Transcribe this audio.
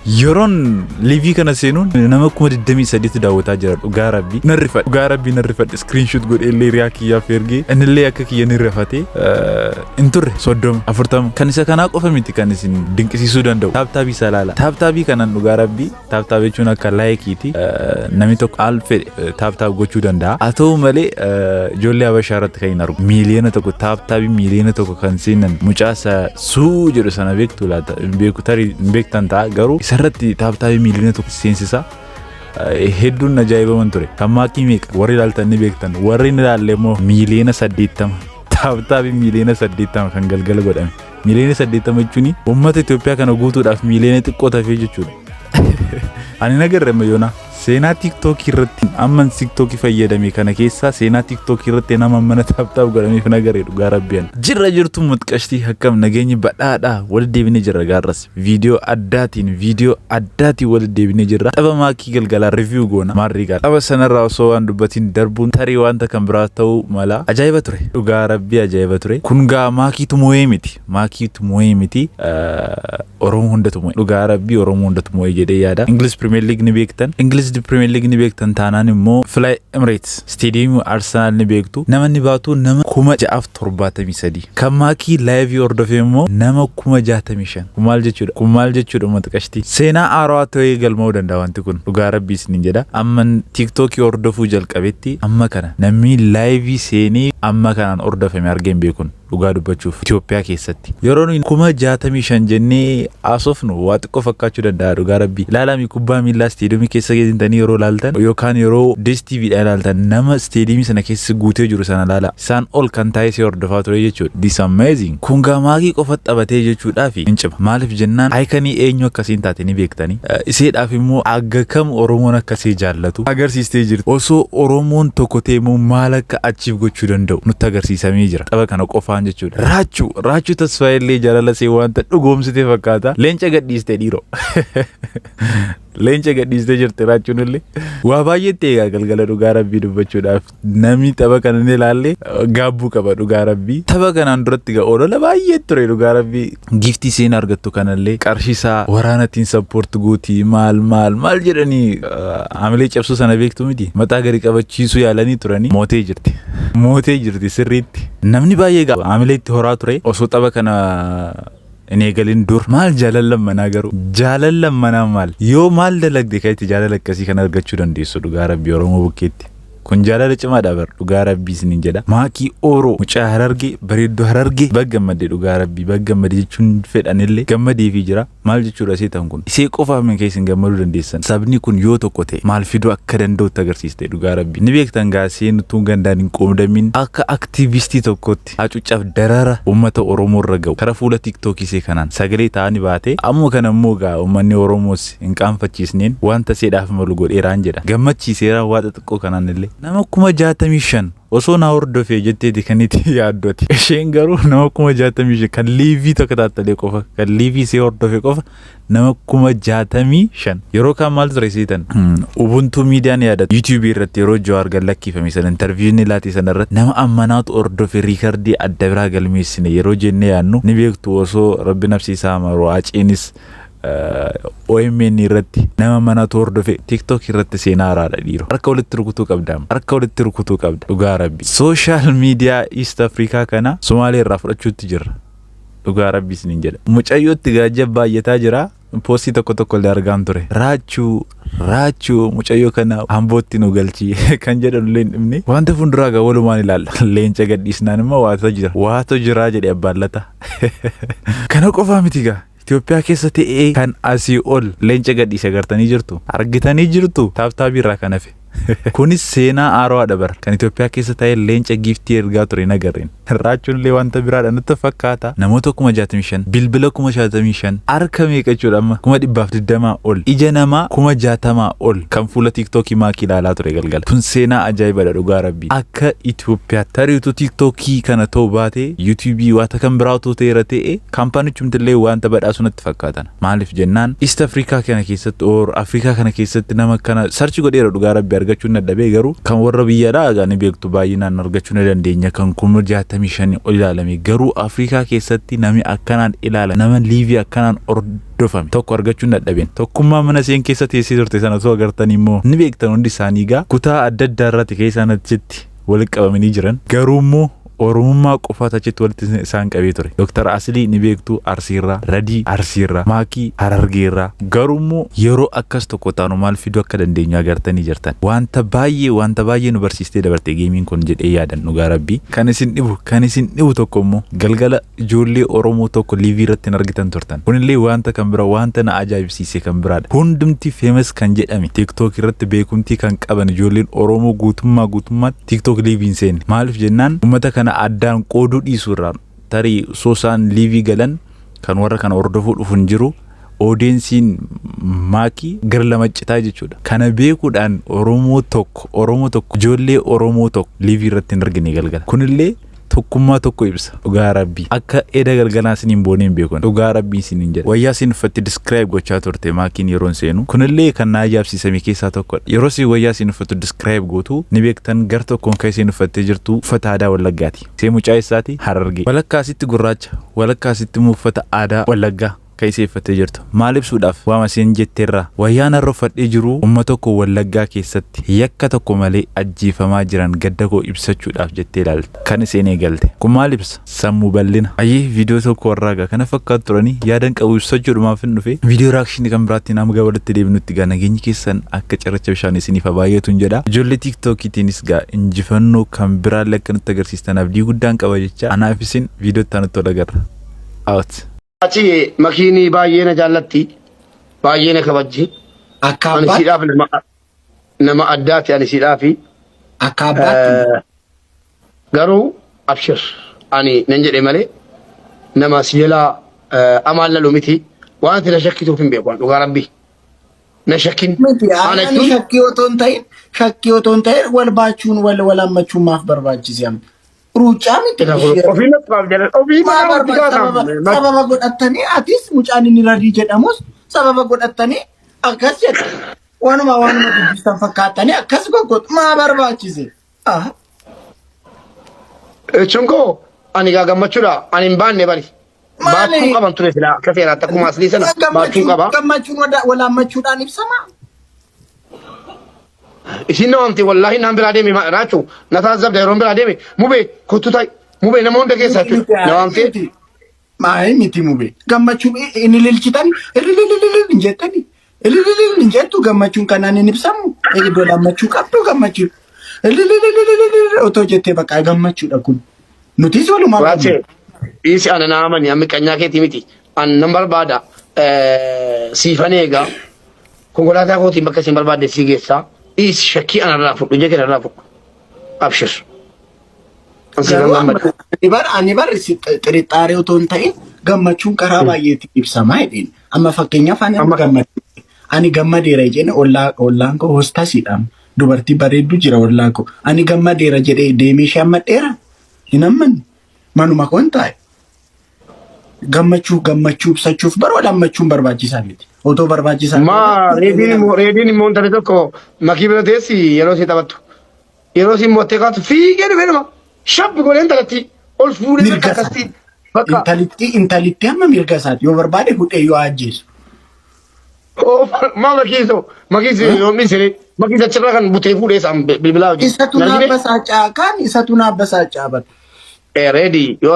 Yeroon live kana seenuun nama 23,000tu daawwataa jira. Dhugaa rabbii nan rifadhe, dhugaa rabbii nan rifadhe. Screenshot godhee illee hiriyaa kiyyaaf ergee, innillee akka kiyya ni rifate. Hin turre 30, 40. Kan isa kanaa qofa miti kan isin dinqisiisuu danda'u. Tap tapii isaa ilaala. Tap tapii kanan, dhugaa rabbii, tap tap jechuun akka likeiiti. Namni tokko al fedhe tap tap gochuu danda'a. Haa ta'u malee, ijoollee Habashaa irratti kan hin argu. 1 million, tap tapii 1 million kan seenan mucaa isa suu jedhu sana beektu laata? Hin beeku, tarii hin beektan ta'a, garuu isarratti tap tapii 1 million seensisa. Hedduun ajaa'ibaman ture. Kan maakii meeqa warri ilaaltan ni beektan. Warri hin ilaalle immoo 80 million. Tap tapii 80 million kan galgala godhame. 80 million jechuun uummata Itoophiyaa kana guutuudhaaf miiliyoona xiqqoo tafee jechuudha. Ani nagarre mayyoona seenaa TikTokii irratti, amman TikTokii fayyadame kana keessaa, seenaa TikTokii irratti nama mana tap tap godhameef nagarre, dhugaa rabbiyan. Jirra jirtu mutqashtii, akkam nageenyi badhaadhaa? Wal deebinee jirra gaarras viidiyoo addaatiin, viidiyoo addaatiin wal deebinee jirra. Tapha maakii galgalaa review goona. Maarrii gaara. Tapha sanarraa osoo waan dubbatiin darbuun tarii wanta kan biraa ta'uu mala. Ajaa'iba ture. Dhugaa rabbii ajaa'iba ture. Kun gaa maakiitu moo'ee miti. Maakiitu moo'ee miti. Oromoo hundatu moo'e. Dhugaa rabbii Oromoo hundatu moo'e jedhee yaada. English Premier League ni beektan. English Premier League ni beektan taanaan immoo Fly Emirates Stadium Arsenal ni beektu. Nama inni baatu nama 6,073. Kan maakii live hordofee immoo nama 65,000. Kun maal jechuudha? Kun maal jechuudha, uummata qashtii? Seenaa haarawaa ta'ee galmaa'uu danda'a wanti kun. Dhugaa rabbii isiniin jedha. Amma TikTokii hordofuu jalqabetti amma kana namni live seenee amma kanaan hordofame argee hin beekun, dhugaa dubbachuuf, Itoophiyaa keessatti. Yeroo nuyi 65,000 jennee haasofnu waa xiqqoo fakkaachuu danda'a, dhugaa rabbii. Ilaalami, kubbaa miillaa isteediyoomii keessa geessintanii yeroo ilaaltan yookaan yeroo DSTVdhaan ilaaltan, nama isteediyoomii sana keessa guutee jiru sana ilaala. Isaan ol kan taa'ee si hordofaa ture jechuudha. This amazing. Kun maakii qofa taphatee jechuudhaaf hin cima. Maaliif jennaan, iconii eenyu akkasiin taate ni beektanii. Iseedhaaf immoo aga kam Oromoon akkasii jaallatu agarsiistee jirti. Osoo Oromoon tokko ta'e immoo maal akka achiif gochuu danda'u nutti agarsiisamee jira. Tapha kana qofaan jechuudha. Raachuu Raachuu Tasfaayillee jaalala see wanta dhugoomsite fakkaata. Leenca gadhiiste dhiiroo. Leenca gadhiistee jirti raachuun illee. Waa baay'eetti eegaa galgala, dhugaa rabbii dubbachuudhaaf, namni tapha kana ni ilaalle gaabbuu qaba, dhugaa rabbii. Tapha kanaan duratti gaa olola baay'ee ture, dhugaa rabbii. Giftii seen argattu kanallee qarshii isaa waraanattiin support gootii maal maal maal jedhanii hamilee cabsuu sana beektu miti. Mataa gadi qabachiisuu yaalanii turanii, mootee jirti. Mootee jirti sirriitti. Namni baay'ee gaa hamilee itti horaa ture osoo tapha kana hin eegalin dur. Maal jaalallan manaa garuu? Jaalallan manaa maal? Yoo maal dalagde kan itti jaalala akkasii kan argachuu dandeessu, dhugaa rabbii, Oromoo bukkeetti? Kun jaalala cimaadha bar, dhugaa rabbii isiniin jedha. Maakii Ooroo, mucaa Harargee, bareedduu Harargee, bagga gammadde, dhugaa rabbii bagga gammadde jechuun fedhanillee gammadeefii jira. Maal jechuudha seetan kun? Isee qofaaf min keessin gammaduu dandeessan. Sabni kun yoo tokko ta'e maal fiduu akka danda'utti agarsiiste, dhugaa rabbii. Ni beektan gaa, seenutuun gandaan hin qoodamin akka aktiivistii tokkotti hacuucaaf darara uummata Oromoo irra ga'u kara fuula TikTokii isee kanaan sagalee ta'anii baate. Amma kana immoo gaa uummanni Oromoos hin qaanfachiisneen wanta seedhaaf malu godheeraan jedha. Gammachiiseera waa xixiqqoo kanaan illee. Nama 65,000 osoo na hordofee jetteeti kan itti yaaddoti. Isheen garuu nama 65,000 kan live tokko taattalee qofa, kan live ishee hordofe qofa nama 65,000. Yeroo kaan maal ture seetan? Ubuntu miidiyaan yaadatu. YouTube irratti yeroo Jawaar gad lakkifame sana, interview inni laate sana irratti nama ammanaatu hordofe, recordii adda biraa galmeessine yeroo jennee yaadnu ni beektu. Osoo rabbi nafsi isaa maru, Aceenis OMN irratti nama manatu hordofe. TikTok irratti seenaa haaraadha dhiiroo. Harka walitti rukutuu qabda. Harka walitti rukutuu qabda. Dhugaa rabbi. Social media East Africa kana Somaalee irraa fudhachuutti jirra. Dhugaa rabbi isiniin jedha. Mucayyootti gaajja baay'ataa jira. Postii tokko tokko illee argaan ture. Raachuu, raachuu, mucayyoo kana hambootti nu galchi kan jedhan illee hin dhibne. Wanta fuulduraa gaa walumaan ilaalla. Leenca gadhiisnaan immoo waatu jira. Waatu jira jedhe abbaan lata. Kana qofaa miti gaa. Itoophiyaa keessa ta'ee kan asii ol leenca gadhiise agartanii jirtu. Argitanii jirtu, tap tapii irraa kan hafe. Kunis seenaa haaraadha bara. Kan Itoophiyaa keessa ta'ee leenca giftii ergaa ture hin agarreen. Raachuun illee wanta biraadha nutti fakkaata. Namoota 65,000, bilbila 65,000, harka meeqa jechuudha amma, 120,000 ol, ija namaa 60,000 ol kan fuula TikTokii maakii ilaalaa ture galgala. Kun seenaa ajaa'ibadha, dhugaa rabbii. Akka Itoophiyaa tarii utuu TikTokii kana ta'uu baate, YouTubeii waanta kan biraa utuu ta'eera ta'e, kaampaanichumti illee wanta badhaasu natti fakkaatan. Maaliif jennaan, East Africa kana keessatti or Afrikaa kana keessatti nama kana search godheera, dhugaa rabbi. argachuu hin dadhabee, garuu kan warra biyyaadhaa egaa ni beektu, baay'inaan argachuu ni dandeenya, kan 65,000 ol ilaalame. Garuu Afrikaa keessatti namni akkanaan ilaala, nama live akkanaan hordofame tokko argachuu hin dadhabeen. Tokkummaa mana isheen keessa teessee turte sana osoo agartan immoo ni beektan. Hundi isaanii egaa kutaa adda addaa irratti keessaan achitti walitti qabamanii jiran, garuu immoo Oromummaa qofaatu achitti walitti isaan qabee ture. Dr. Asilii ni beektu Arsiirraa, Radii Arsiirraa, Maakii Harargeerraa. Garuu immoo yeroo akkas tokko taanu maal fiduu akka dandeenyu agartanii jirtan. Wanta baay'ee, wanta baay'ee nu barsiistee dabarte gameiin kun jedhee yaadan, dhugaa rabbii. Kan isin dhibu tokko immoo galgala ijoollee Oromoo tokko live irratti hin argitan turtan. Kunillee wanta kan bira, wanta na ajaa'ibsiise kan biraadha. Hundumti famous kan jedhame, TikTok irratti beekumtii kan qaban ijoolleen Oromoo guutummaa guutummaatti TikTok live hin seenne. Maaliif jennaan, uummata kana addaan qooduu dhiisuu irraa tarii osoo isaan live galan kan warra kana hordofuu dhufu hin jiru. Audienceiin maakii gara lama citaa jechuudha. Kana beekuudhaan Oromoo tokko, ijoollee Oromoo tokko live irratti hin argine galgala. Kunillee tokkummaa tokko ibsa, dhugaa rabbii. Akka eda galgalaa isiniin boonee hin beekun, dhugaa rabbii isiniin jedha. Wayyaa isin uffatte describe gochaa turte maakiin yeroon seenu. Kunillee kan na ajaa'ibsiisame keessaa tokkodha. Yeroo isin wayyaa isin uffattu describe gootu, ni beektan, gar tokkoon kan isin uffattee jirtu uffata aadaa Wallaggaati. Ishee mucaa isaati Harargee. Walakkaa asitti gurraacha, walakkaa asitti immoo uffata aadaa Wallaggaa kan ishee uffattee jirtu. Maal ibsuudhaaf? Waama isheen jetteerraa. Wayyaan har'a uffadhee jiru uummata tokko Wallaggaa keessatti yakka tokko malee ajjeefamaa jiran gadda koo ibsachuudhaaf jettee ilaalte. Kan isheen eegalte. Kun maal ibsa? Sammuu bal'ina. Ayyee, viidiyoo tokko warraa egaa kana fakkaatu turanii yaadan qabu ibsachuudhumaaf hin dhufe. Viidiyoo reaction kan biraatti nama gaa walitti deebinutti gaa nageenyi keessan akka cirracha bishaan isiniif haa baay'atu hin jedha. Ijoollee TikTokiitiinis gaa injifannoo kan biraallee akka nutti agarsiistan abdii guddaan qaba jecha, anaaf isin viidiyoo itti aanutti wal agarra. Out. Achi makiinii baay'ee na jaallatti. Baay'ee na kabajji. Akka Ani abbaatti. siidhaaf nama addaati ani siidhaafi. Akka abbaatti. Garuu abshir, ani nan jedhe malee nama si jalaa amaan lalu miti. Waan ati na shakkituuf hin beeku dhugaa rabbi. Na shakkin. Miti Ana ani jechuun shakkii otoo hin ta'in wal baachuun wal hammachuun maaf barbaachise amma? Ruuccaa miti. Ofii naqaaf jala ofii Maa maraa barbaada wajji sababa godhattanii, atis mucaan inni Radii jedhamus sababa godhattanii akkas jedha. Waanuma dubbistan fakkaatanii akkas goggotu maa barbaachise? Ah. Jechuun koo ani gaa gammachuudha ani hin baanne bari. Maali? Baachuu qaban ture silaa akka seeraatti akkuma aslii sana baachuu qaba. Gammachuun wal hammachuudhaan ibsama. Isin na waamte, wallaahi naan biraa deeme raachuu na taasisabda yeroon biraa deeme mubee kottu ta'i mubee nama hunda keessaa jechuudha na waamte. Maayii miti mubee. Gammachuun inni lilchitan ililililil hin jettani. Ilililil hin jettu, gammachuun kanaan hin ibsamu. Iddoo lammachuu qabdu gammachuu. Ililililil otoo jettee bakka gammachuudha kun. Nutis walumaa Raachee dhiisi, ana na amani, amma qanyaa keetii miti, an nan barbaada siifan eegaa konkolaataa kootiin bakka isin barbaadde sii geessaa. Dhiisi, shakkii anarraa fudhu, ija kee narraa fudhu, abshir. An siifan Garuu gammada. ani bar xirixxaaree otoo hin ta'in gammachuun karaa baay'eetiin ibsamaa jedheen. Amma fakkeenyaaf ani ani gammadeera jedheen, ollaan koo hostasiidha. Dubartii bareeddu jira ollaan koo. Ani gammadeera jedhee deemee ishee hammadheera. Hin hammanne. Manuma koon taa'e. Gammachuu ibsachuuf bara wal hammachuun barbaachisaa miti. Otoo barbaachisaa Ma reediin immoo intalli tokko makii bira teessi yeroo ishee taphattu. Yeroo isheen mo'attee kaatu fiigee dhufee nama shabbi godhee intalatti ol fuudhee Mirga bakka akkasitti bakka Intalitti hamma mirga isaati yoo barbaade hudhee yoo ajjeesu. Maa makiisoo makiisi yoo misire makiisa achirraa kan butee fuudhee isaan bilbilaa hojii. Isatu naa basaacaa kaan isatu naa basaacaa bara. Reedii yoo